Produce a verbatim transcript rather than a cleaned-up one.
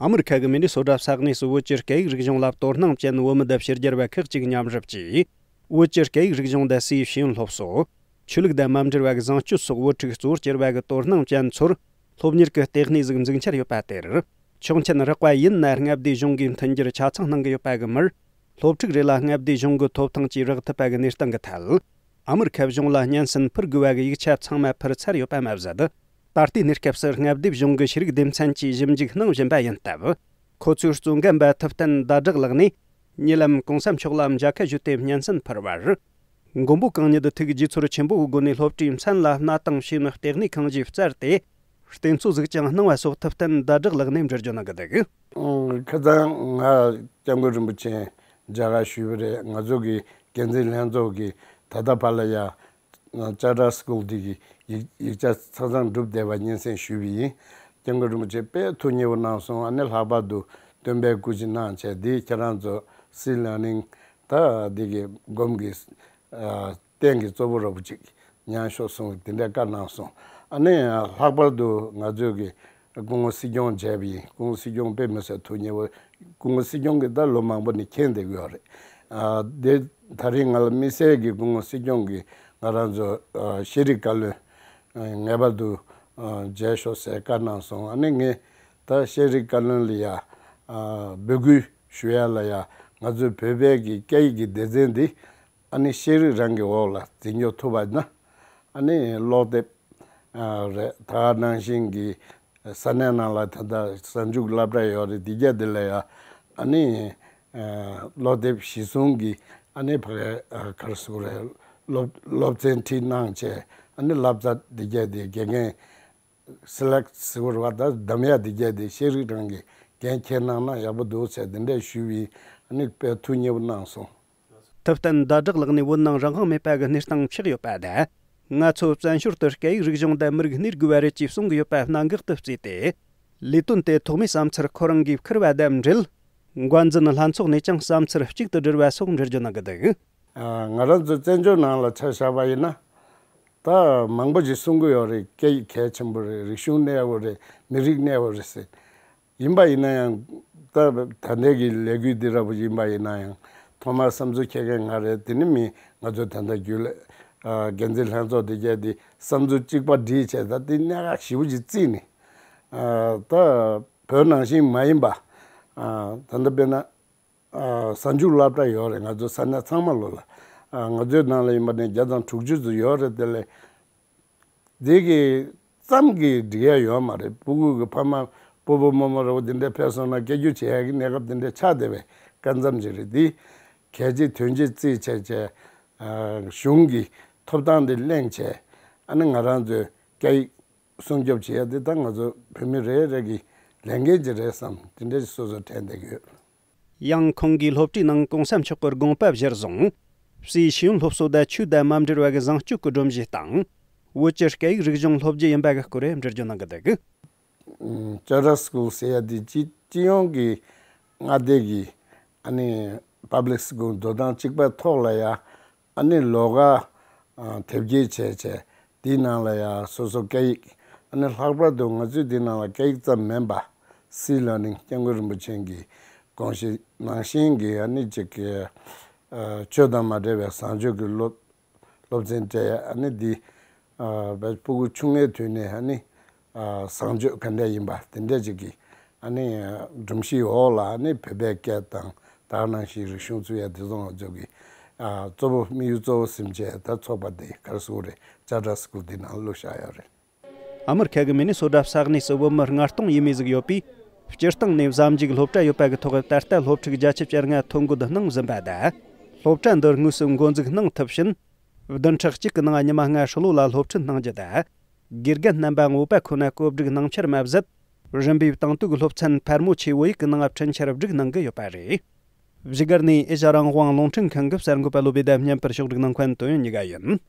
ཨ་མི་རི་ཁ་གི་མི་ནི་སོ་ཏྲ་ས་གནས་སུ་བོད་ཀྱི་སྐད་ཡིག་རིག་གཞུང་ལ་དོ་སྣང་ཅན་བོད་མི་དང་ཕྱི་རྒྱལ་བ་ཁག་ཅིག་མཉམ་རུབ་ཀྱིས། བོད་ཀྱི་སྐད་ཡིག་རིག་གཞུང་དང་སའི་ཤེས་ཡོན་སློབ་གསོ། ཆོས་ལུགས་དང་མ་འབྲེལ་བ་གི་བཟང་སྤྱོད་སོགས་བོད་ཕྲུག་གཙོ་བོར་གྱུར་བ་གི་དོ་སྣང་ཅན་ཚོར་སློབ་གཉེར་གྱི་ལྟེ་གནས་ཟིག་འཛུགས་འཆར་ཡོད་པ་དེར། ཆོག་མཆན་རག་པ་ཡིན་ན་མངའ་སྡེའི་གཞུང་གིས་མཐུན་འགྱུར་ཆ་ཚང་གནང་གི་ཡོད་པ་གི་མིར། སློབ་ཕྲུག་རེ་ལ་མངའ་སྡེའི་གཞུང་གི་ཐོབ་ཐང་བཅས་རག་ཐུབ་པ་གི་གནས་སྟངས་ཀྱི་ཐད། ཨ་མི་རི་ཁ་གཞུང་ལ་སྙན་སེང་ཕུལ་དགོས་པ་གི་ཡིག་ཆ་ཚང་མ་ཕུལ་ཚར་ཡོད་པ་མ་ཟད། ད་ལྟའི་གནས་སྐབས་སུ་མངའ་སྡེའི་གཞུང་གི་ཤེས་རིག་སྡེ་ཚན་གྱིས་ཞིབ་འཇུག་གནང་བཞིན་པ་ཡིན་སྟབས། ཁོ་ཚོའི་གཙོ་འགན་པ་ཐུབ་བསྟན་ཟླ་གྲགས་ལགས་ནས། ཉེ་ལམ་གོང་ས་མཆོག་ལ་མཇལ་ཁ་ཞུས་ཏེ་སྙན་སེང་ཕུལ་བར། མགོན་པོ་གང་ཉིད་ཐུགས་དགྱེས་ཚོར་ཆེན་པོའི་སྒོ་ནས་སློབ་གྲྭའི་མཚན་ལ་གནའ་དང་ཕྱིས་ནི་ལྟེ་གནས་ཁང་བཅས་བཙལ་ཏེ། རྟེན་གཙོ་ཟིག་ཀྱང་གནང་བ་སོགས་ཐུབ་བསྟན་ཟླ་གྲགས་ལགས་ནས་འགྲེལ་བརྗོད་གནང་གི་འདུག་ཨང་། ཁ་སང་ང་སྐྱབས་མགོན་རིན་པོ་ཆེ་མཇལ་ཁ་ཞུས་པ་རེད། ང་ཚོ་གི་འགན་འཛིན་ལྷན་ཚོགས་ཀྱིས་ད་ལྟ་བར་ལ་ཡ། ཅ་ཊར་སི་ཀུལ་འདི་གི་ཡིག་ཡིག་ཆ་ཆ་ཚང་གྲུབ་བསྡད་པ་སྙན་སེང་ཞུས་པ་ཡིན། སྐྱབས་མགོན་རིན་པོ་ཆེ་དཔེ་ཐུགས་མཉེས་པོ་གནང་སོང་། ཨ་ནི་ལྷག་པར་དུ་སྟོན་པའི་སྐུ་ཕྱྭ་གནང་བྱས་འདི་ཁྱེད་རང་ཚོ་སི་ལར་ནིང་ད་འདི་གི་སྒོམ་གྱི་ཨ་རྟེན་གྱི་གཙོ་བོ་ར་བོ་ཅིག་ཉར་ཤོག་གསུངས་དེ་འདྲ་བཀའ་གནང་སོང་། ཨ་ནི་ལྷག་པར་དུ་ང་ཚོས་ཀྱི་སྐུ་ངོ་སྲིད་སྐྱོང་མཇལ་བ་ཡིན། སྐུ་ངོ་སྲིད་སྐྱོང་དཔེ་མི་སྲིད་ཐུགས་མཉེས་པོ། སྐུ་ངོ་སྲིད་སྐྱོང་གིས་ད་ལོ་མང་པོ་ནས་མཁྱེན་བསྡད་ཀྱི་ཡོད་རེད། ཨ་དེ་ད་རིང་ང་ལ་དམིགས་བསལ་གྱི་སྐུ་ངོ་སྲིད་སྐྱོང་གིས་ང་རང་ཚོ་ཨ་ཤེས་རིག་བཀའ་བློན་ངེས་པར་དུ་ཨ་མཇལ་ཤོག་ཟེར་བཀའ་གནང་སོང་། ཨ་ནི་ངས་ད་ཤེས་རིག་བཀའ་བློན་ལ་ཡ་ཨ་འབོད་སྐུལ་ཞུ་ཡ་ལ་ཡ། ང་ཚོའི་བོད་པའི་གི་སྐད་ཡིག་གི་སྡེ་ཚན་འདི་ཨ་ནི་ཤེས་རིག་རང་གི་འོག་ལ་འཛིན་སྐྱོང་ཐུབ་པ་ན། ཨ་ནི་ཀློག་དེབ་ཨ་རེད། ད་ག་ནང་བཞིན་གྱི་ས་གནས་ནང་ལ་ད་ལྟ་གཟའ་མཇུག་སློབ་གྲྭ་ཡོད་རེད། དེ་ག་དེ་ལ་ཡ་ཨ་ནི་ཨ་ཀློག་དེབ་གཞི་བཟུང་གི་ཨ་ནི་ཕ་གི་ཨ་ག་རེ་ཟེར་དགོས་རེད། སློབ་སློབ་ཚན་ཁྲིད་གནང་བྱས་ཨ་ནི་བསླབ་བྱ་དེ་ག་དེ་དགེ་རྒན་སི་ལེག་ཟེར་དགོས་རེད་པ། ད་གདམ་ཡ་དེ་ག་དེ་ཤེས་རིག་རང་གི་འགན་འཁྱེར་གནང་ན་ཡག་པོ་འདུག་ཟེར་དེ་འདྲས་ཞུས་པ་ཡིན། ཨ་ནི་དཔེ་ཐུགས་མཉེས་པོ་གནང་སོང་། ཐུབ་བསྟན་ཟླ་གྲགས་ལགས་ནས་བོད་ནང་རང་དབང་མེད་པ་གི་གནས་སྟངས་ཆགས་ཡོད་པ་དང་། ང་ཚོ་བཙན་བྱོལ་དུ་སྐད་ཡིག་རིག་གཞུང་དང་མི་རིགས་གནས་དགོས་པ་རེད་ཅེས་གསུང་གི་ཡོད་པ་གནད་འགག་ཏུ་བརྩིས་ཏེ། ལས་དོན་དེ་ཐོག་མའི་བསམ་ཚུལ་ཁོ་རང་གིས་འཁུར་བ་དང་འབྲེལ། འགོ་འཛིན་ལྷན་ཚོགས་ནས་ཀྱང་བསམ་ཚུལ་གཅིག་ཏུ་བསྒྲིལ་བ་སོགས་འགྲེལ་བརྗོད་གནང་གི་འདུག་ཨ་ང་རང་ཚོ་བཙན་བྱོལ་ནང་ལ་ཆ་བཞག་པ་ཡིན་ན། ད་མང་པོ་ཞིག་གསུང་གི་ཡོད་རེད། སྐད་ཡིག་གལ་ཆེན་པོ་རེད། རིག་གཞུང་གནས་དགོས་རེད། མི་རིགས་གནས་དགོས་རེད་ཟེར། ཡིན་པ་ཡིན་ན་ཡང་ད་ད་ལྟའི་གི་ལས་འགུལ་འདི་འདྲ་པོ་ཡིན་པ་ཡིན་ན་ཡང་ཐོག་མར་བསམ་ཚུལ་འཁྱེར་མཁན་ང་རེད། དེ་ནི་མི་ང་ཚོ་ད་ལྟ་རྒྱུན་ལས་ཨ་འགན་འཛིན་ལྷན་ཚོགས་དེ་གས་དེ་བསམ་ཚུལ་གཅིག་པ་སྒྲིལ་བྱས་ད་དེ་གནད་འགག་ཞེ་པོ་ཅིག་བརྩིས་ནས་ཨ་ད་བོད་ནང་བཞིན་མ་ཡིན་པ་ཨ་ད་ལྟ་དཔེར་ན་ཨ་གཟའ་མཇུག་སློབ་གྲྭ་ཡོད་རེད། ང་ཚོ་ས་གནས་ཚང་མ་ལོ་ལ་ཨ་ང་ཚོའི་ནང་ལ་ཡིན་པ་ནས་བརྒྱ་དང་དྲུག་ཅུ་ཙམ་ཡོད་རེད། དེ་ལས། འདི་གི་ཙམ་གྱིས་འགྲིག་ཡ་ཡོད་མ་རེད། སྤུ་གུ་གི་ཕ་མ་སྤོ་བོ་རྨོ་མོ་ར་བོ་འདི་འདྲས་ཕེབས་སོང་ན་སྐད་སྒྱུར་བྱེད་ཡ་གི་གནས་སྐབས་འདི་འདྲས་ཆགས་བསྡད་པའི་སྐབས་མཚམས་ཅིག་རེད། འདི་གལ་ཆེ་དོན་ཆེ་བརྩིས་བྱས་བྱས་ཨ་གཞུང་གི་ཐོབ་ཐང་འདི་གླེང་བྱས་ཨ་ནི་ང་རང་ཚོའི་སྐད་ཡིག་སྲུང་སྐྱོབ་བྱེད་ཡ་འདི་ད་ང་ཚོ་བོད་མི་རེ་རེ་གི་ལས་འགན་ཅིག་རེད་བསམ་འདི་འདྲས་སོ་སོ་དྲན་བསྡད་ཀྱི་ཡོད། ཡང་ཁོང་གིས་སློབ་གྲྭའི་ནང་གོང་ས་མཆོག་གི་དགོངས་པ་གཞིར་བཟུང་། སའི་ཤེས་ཡོན་སློབ་གསོ་དང་ཆོས་དང་མ་འབྲེལ་བ་གི་བཟང་སྤྱོད་ཀྱི་སྒྲོམ་གཞི་དང་། བོད་ཀྱི་སྐད་ཡིག་རིག་གཞུང་སློབ་རྒྱུ་ཡིན་པ་གི་སྐོར་འགྲེལ་བརྗོད་གནང་གི་འདུག་ཅ་ཊར་སི་ཀུལ་ཟེར་ཡ་དེ་སྤྱི་སྤྱི་ཡོངས་ཀྱི་མངའ་སྡེ་གི་ཨ་ནི་པབ་ལིག་སི་ཀུལ་འགྲོ་སྟངས་གཅིག་པ་ཐོག་ལ་ཡ། ཨ་ནི་ལོགས་ཀ་ཨ་དེབ་སྐྱེལ་བྱས་བྱས་དེའི་ནང་ལ་ཡང་སོ་སོ་སྐད་ཡིག་ཨ་ནི་ལྷག་པར་དུ་ང་ཚོའི་འདི་ནང་ལ་སྐད་ཡིག་ཙམ་མིན་པ་སི་ལར་ནིང་སྐྱབས་མགོན་རིན་པོ་ཆེ་གི་དགོངས་གཞི་ནང་བཞིན་གྱི་ཨ་ནི་ཅིག་གི་ཨ་ཆོས་དང་མ་འབྲེལ་བའི་བཟང་སྤྱོད་ཀྱི་སློབ་སློབ་ཚན་སྤྲད་ཨ་ནི་འདི་ཨ་བས་སྤུ་གུ་ཆུང་ངའི་དུས་ནས་ཨ་ནི། ཨ་བཟང་སྤྱོད་ག་འདྲ་ཡིན་པ་དེ་འདྲ་ཅིག་གི་ཨ་ནི་སྒྲོམ་གཞིའི་འོག་ལ་ཨ་ནི་བོད་པའི་སྐད་དང་ད་ག་ནང་བཞིན་རིག་གཞུང་ཚུད་ཡ་དེ་ཚོ་ང་ཚོ་གི་ཨ་གཙོ་བོ་དམིགས་ཡུལ་གཙོ་བོ་ཟིན་བྱས་ད་ཚོགས་པ་དེ་ག་རེ་ཟེར་དགོས་རེད། ཅ་ཊར་སི་ཀུལ་དེ་ནང་བླུགས་བཞག་ཡོད་རེད། ཨ་མི་རི་ཁ་གི་མི་ནི་སོ་ཊ་ས་གནས་སུ་བོད་མི་ལྔ་སྟོང་ཡས་མས་ཟིག་ཡོད་པས། སྤྱིར་བཏང་ནས་ཟབ་འཇུག་སློབ་གྲྭ་ཡོད་པ་གི་ཐོག་ད་ལྟ་སློབ་ཕྲུག་བརྒྱད་ཅུ་གྱ་ལྔ་ཐོ་འགོད་གནང་ཟིན་པ་དང་། སློབ་གྲྭ་འདི་དངོས་སུ་འགོ་འཛུགས་གནང་ཐུབ་ཕྱིན། བདུན་ཕྲག་གཅིག་གི་ནང་ཉི་མ་ལྔ་ཧྲིལ་བོ་ལ་སློབ་ཁྲིད་གནང་རྒྱུ་དང་། དགེ་རྒན་རྣམ་པ་ངོ་བོ་ཁོ་ན་བཀོད་སྒྲིག་གནང་འཆར་མ་ཟད། རིམ་པས་དང་དུ་གི་སློབ་ཚན་འཕར་མོ་ཆེ་བོད་ཡིག་གི་ནང་འཁྲིད་འཆར་བསྒྲིགས་གནང་གི་ཡོད་པ་རེད། བཞུགས་སྒར་ནས་ཨེ་ཤ་རང་དབང་རླུང་འཕྲིན་ཁང་གི་གསར་འགོད་པ་བློ་བྷེ་དང་མཉམ་པར་ཕྱོགས་སྒྲིག་གནང་མཁན་དོན་ཡོད་གཉིས་ཀ་ཡིན།